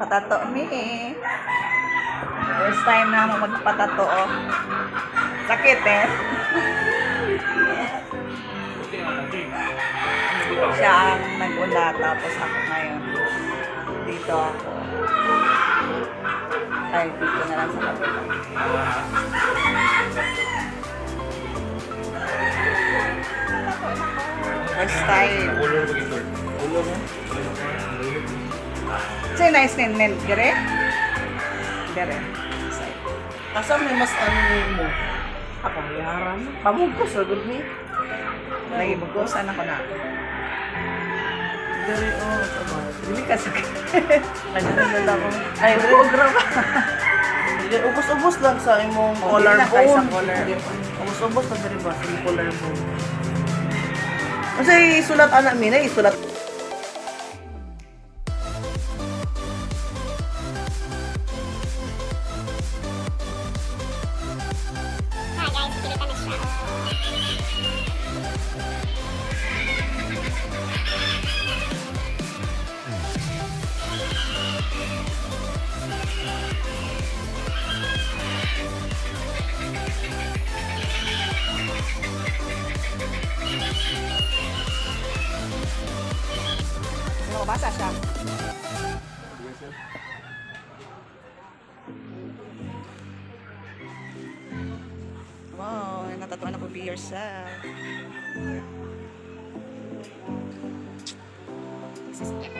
Patato mi. First time na mo magpatato oh. Sakit eh. Siya ang nag-una, tapos ako ngayon. Dito ako. Ay, dito na lang sa kabila. First time. Color ba ito? Color mo? Kasi nice nin dire? Dire. Side. Asa may mas ano mo? Ako, yaran. Pamugkos, good ni. Lagi bugosan ako na. Dere, oh, tama. Dili ka sakit. Ano na lang ako. Ay, program. Dili, ubos-ubos lang sa imong Oh, dili na kay sa collarbone. collar. Ubos-ubos lang dere ba sa imong collarbone. Kasi isulat anak mi na isulat. Hi guys, pilitan na siya. Ano, basa siya. Wow, natatuan ako, be yourself. This is it.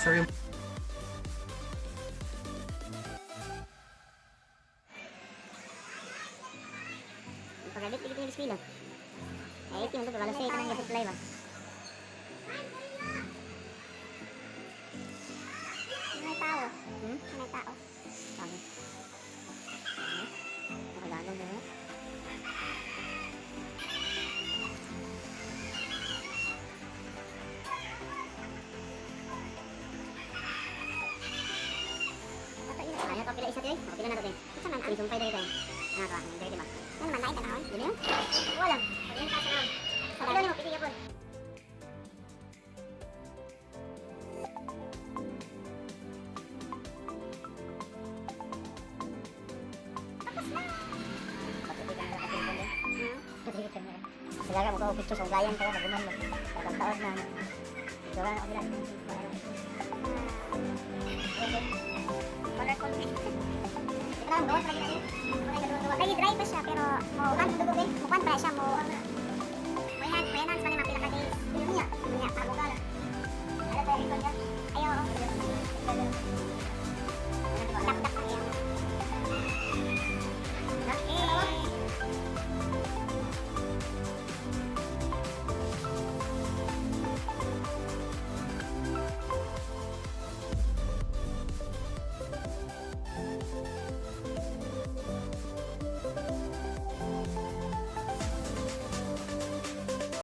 Sorry. Pagabit, tigit yung bismila. Ay, ito yung wala siya, kanang supply ba? May tao. Hmm? May tao. Tao. Nakagano mo. Ay, ito pila isa tayo. Pila na to tayo. Isa man, ang sumpay tayo tayo. Ano to? Ang dirty ba? Ano man, lain tanahon? Dili yun? Wala. Pagin ka sa naon. Sa pila nimo pili yapon. Sigara mo ko picture sa ugayan kaya maguman mo. Pagkang taon na. Sigara na kabila. Color code. Lagi dry pa siya pero mo kan dugo eh. Mo kan pa siya mo